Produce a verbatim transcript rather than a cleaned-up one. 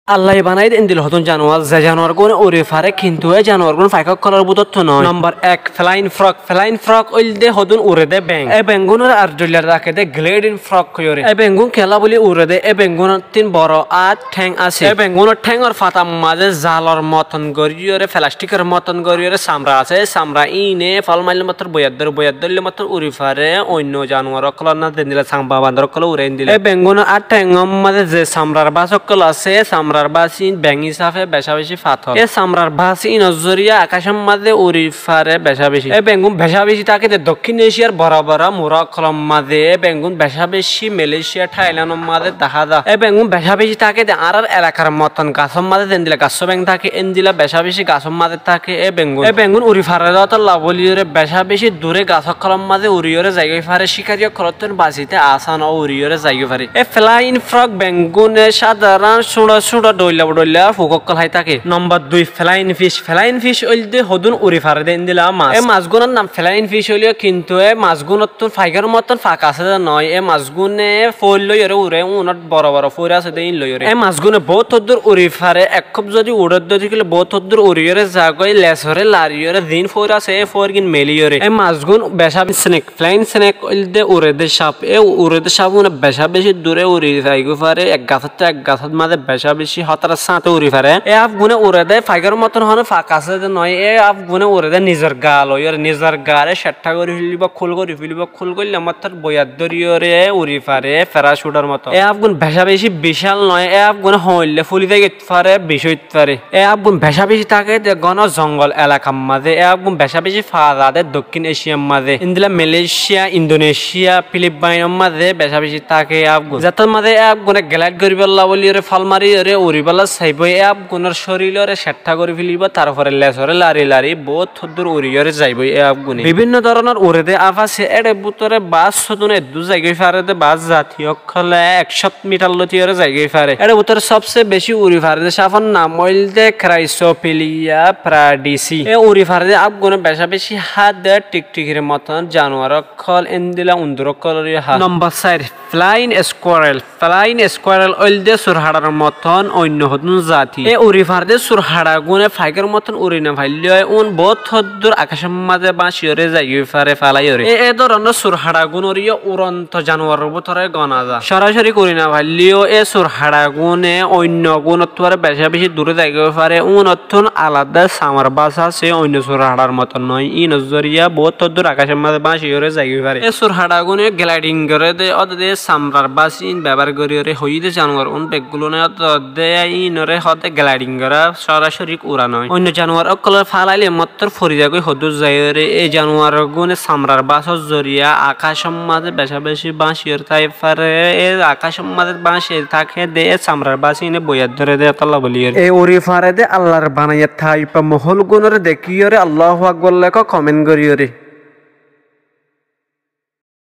Allaye banaiyé dé endilla hodún januar, ze januargún uri fare, kintu e januargún faik ókkolor bútottu noó. Nombor ek, flying frog. Flying frog óilde hodún ure dé beng. E benggúnor ar dhoilla dake dé gliding frog hoiyóre. E benggún kiyólla buli ure dé, e benggúnottún boro át théng asé. E benggúnor théngor fatar mazé zalor moton goríyore, felasthíkor moton goríyore samra asé. E samra íine fol maille mottor boiyat dóre, boiyat dóille mottor uri fare, oinno januar ókkolor ná zendilla samba bandor ókkol ure endilla. E benggúnor át théngor mazé ze samrar bas ókkol asé, e samrar bas íin beng hísafe becá becí fator. E samrar bas íinor zoriya akácor mazé uri fare becá becí. E benggún becá becí táke dé Dokkín Eciyar boro boro mura ókkolor mazé. E benggún becá becí Malaysia, Thailandor mazé dahá za. E benggún becá becí táke dé añárar elakar moton gasór mazé, zendilla gasó beng táke, endilla becá becí gasór mazé táke e benggún. E benggún uri fare dé ótolla bóliyore becá becí dure gas ókkolor mazé uriyore zaigói fare, cíkari ókkolottún basite asán ó uriyore zaigói fare. E flying frog benggúne sádaron súñça súñça dhoilla dhoilla fuk ókkol hái táke. Nombor dui, flying fish. Flying fish óilde hodún uri fare dé endilla mas. E masgúnor nam flying fish óileyo, kintu e masgúnottún faikor moton fak asé dé noó. E masgúne fóil loiyore ure, únot boro boro fóir asé dé íin loiyore. E masgúne boóut hoddur uri fare, ek kóp zodi uçódde dekíle boóut hoddur uriyore zagói, lesore lariyore ziín fóir asé e fóirgín meliyore. E masgún becá snake. Flying snake óilde ure dé sap. E ure dé sapgúne becá becí dure uri zaigói fare, ek gasóttu ek gasót mazé becá becí hótarar sáñte uri fare. E áfgúne ure dé faikor moton honó fak asé dé noó. E áfgúne ure dé nizor gaa loiyore, nizor gaare ceththa gorí felibó, kúl gorí felibó, kúl goille mottor boiyat dóriyore uri fare, feracuthor moton. E áfgún becá becí bicál noó. E áfgúne hoóñille fúli zaigói fare, bicí óit fare. E áfgún becá becí táke dé góno zongol elakar mazé. E áfgún becá becí faa za dé Dokkín Eciyar mazé, endilla Malaysia, Indonesia, Filipáinor mazé becá becí táke e áfgún. Zettót mazé e áfgúne glide goríbolla bóliyore, fal mariyore uribólla saibói, e áfgúnor córilore ceththa gorí felibó, tarfore lesore lari lari boóut hoddur uriyore zaibói e áfgúne. Bibínno dóronor ure dé áf asé, éçe bútore baássodún eddúr zaigói fare dé, baás zati ókkole ek cót mitar lótiyore zaigói fare. Éçe bútore sobse becí uri fare dé sáfor nam óilde Crysophila pradisi. E uri fare dé áfgúne becá becí há dé thíkthíkir moton januar ókkol, endilla undur ókkolore há. Nombor sair, flying squirrel. Flying squirrel óilde surhaçar moton oinno hodún zati. E uri fare dé surhaçagúne faikor moton uri no failleyó, e ún boóut hoddur akácor mazé báñciyore zaigói fare falaiyore. E, e dóronor surhaçagúnoreyo uronto januaror bútore gona za. Sorasori uri no failleyó e surhaçagúne oinno gúnottú ar becá becí dure zaigói fare, únottún alada samar bas asé, oinno surhaçar moton noó. Íinor zoriya boóut hoddur akácor mazé báñciyore zaigói fare. E surhaçagúne gliding goré dé, ódde samrar bas íin bebohár goríyore hoiyé dé januargún beggúne ódde íinore hoó dé gliding gorá, sorasori ura noó. Oinno januar ókkolore falaile mottor fori zagói hoddúr zaiyóre. E januargúne samrar basor zoriya akácor mazé becá becí báñciyore táki fare. E akácor mazé báñci táke dé e samrar bas íine boiyat dóre dé ótolla bóliyore. E uri fare dé Allar banaiya taifa mohólgúnore dekíyore Allahu Akbar lekó, comment goríyore.